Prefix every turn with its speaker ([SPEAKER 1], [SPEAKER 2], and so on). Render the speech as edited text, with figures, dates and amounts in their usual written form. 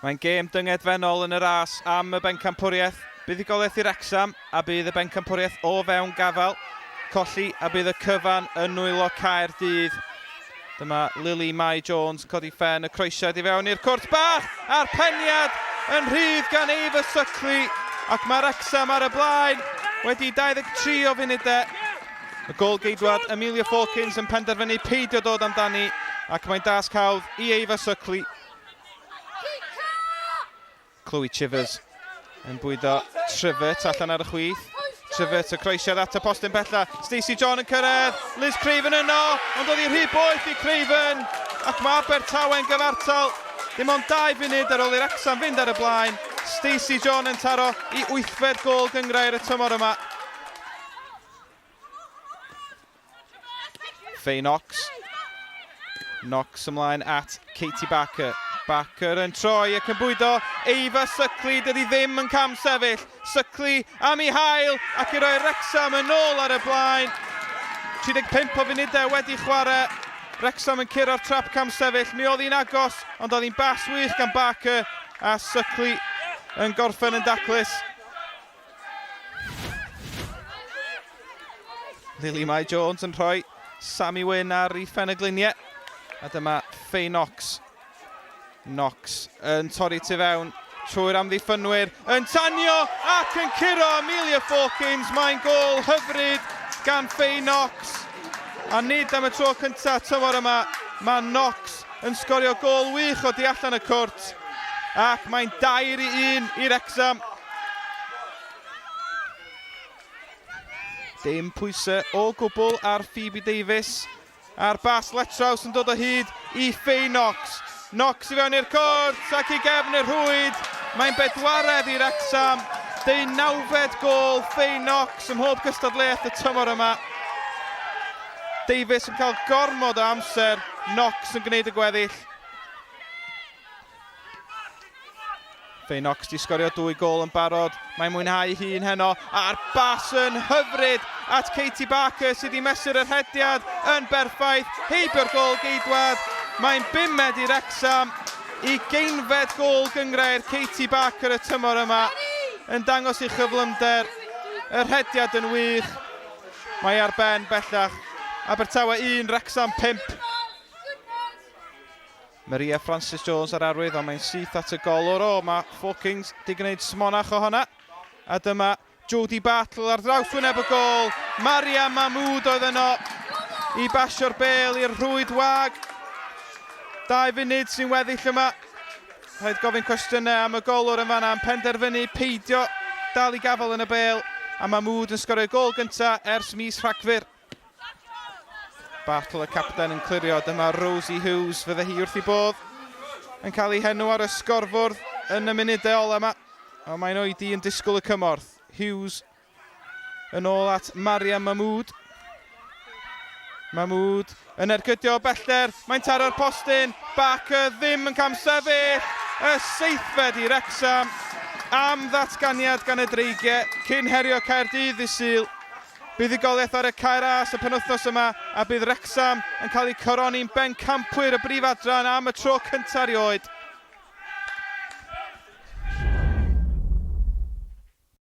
[SPEAKER 1] Mae'n gêm dyngedfennol yn y ras am y bencampwriaeth. Buddugoliaeth i Wrecsam a bydd y bencampwriaeth o fewn gafael. Colli a bydd y cyfan yn nwylo Caerdydd. Dyma Lily Mai Jones yn codi ffen y croesiad i fewn i'r cwrt bach a'r peniad yn rhydd gan Ava Suckley ac mae Wrecsam ar y blaen wedi 23 o funudau. Y gôl-geidwad Amelia Fawkins yn penderfynu peidio dod amdani ac mae'n dasg hawdd i Ava Suckley. Chloe Chivers yn bwydo Trivet allan ar y chwith. Trivet y croesiad at y postyn pella. Stacey John yn cyrraedd. Liz Craven yno, ond oedd hi rhy boeth i Craven. Ac mae Abertawe'n gyfartal. Dim ond 2 funud ar ôl i'r Wrecsam fynd ar y blaen. Stacey John yn taro i wythfed gôl gynghrair y tymor yma. Faye Knox. Knox ymlaen at Katie Barker. Barker yn troi ac yn bwydo Ava Suckley. Dydy ddim yn cam sefyll. Suckley am ei hail ac i roi Wrexham yn ôl ar y blaen. 35 o funudau wedi chwarae. Wrexham yn curo'r trap cam sefyll. Mi oedd hi'n agos, ond oedd hi'n bas wych gan Barker a Suckley yn gorffen yn daclus. Lily Mai Jones yn rhoi Sammy Wyn ar ei phen y gliniau. A dyma Faye Knox. Knox yn torri tu fewn trwy'r amddiffynwyr, yn tanio ac yn curo Amelia Fawkins. Mae'n gôl hyfryd gan Faye Knox. A nid am y tro cyntaf tymor yma, mae Knox yn sgorio gôl wych o du allan y cwrt. Ac mae'n 2-1 i Wrecsam. Dim pwysau o gwbl ar Phoebe Davies. A'r bas Letraws yn dod o hyd i Faye Knox. Knox i fewn i'r cwrt ac i gefn y rhwyd. Mae'n bedwaredd i Wrecsam. Deunawfed gôl Faye Knox ym mhob gystadleuaeth y tymor yma. Davies yn cael gormod o amser. Knox yn gwneud y gweddill. Faye Knox di sgorio dwy gôl yn barod. Mae'n mwynhau hun heno. A'r bas yn hyfryd at Katie Barker sydd wedi mesur y rhediad yn berffaith. Heibio'r gôl geidwad. Mae'n bumed i Wrecsam. Ugeinfed gôl gynghrair Katie Barker y tymor yma. Yn dangos ei chyflymder. Y rhediad yn wych. Mae ar ben bellach. Abertawe 1, Wrecsam 5. Maria Francis Jones ar arwydd, ond mae'n syth at y golwr. O, mae Fawkins di gwneud smonach o honna. A dyma Jodie Bartle ar draws wyneb y gôl. Maria Mahmood oedd yno i basio'r bêl i'r rhwyd wag. 2 funud sy'n weddill yma. Rhaid gofyn cwestiynau am y golwr yn fanna yn penderfynu peidio dal i gafael yn y bêl. A Mahmood yn sgorio gôl gyntaf ers mis Rhagfyr. Battle y capten yn clirio, dyma Rosie Hughes, fydde hi wrth ei bodd yn cael ei henw ar y sgorfwrdd yn y munudau ola yma. Ond mae'n oedi yn disgwyl y cymorth. Hughes yn ôl at Mariam Mahmood. Mahmood yn ergydio o bellter, mae'n taro'r postyn, Barker ddim yn camsefyll, y seithfed i Wrecsam am ddatganiad gan y Dreigiau cyn herio Caerdydd ddydd Sul. Buddugoliaeth ar y Cae Ras y penwythnos yma a bydd Wrecsam yn cael eu coroni'n bencampwyr y brif adran am y tro cyntaf erioed.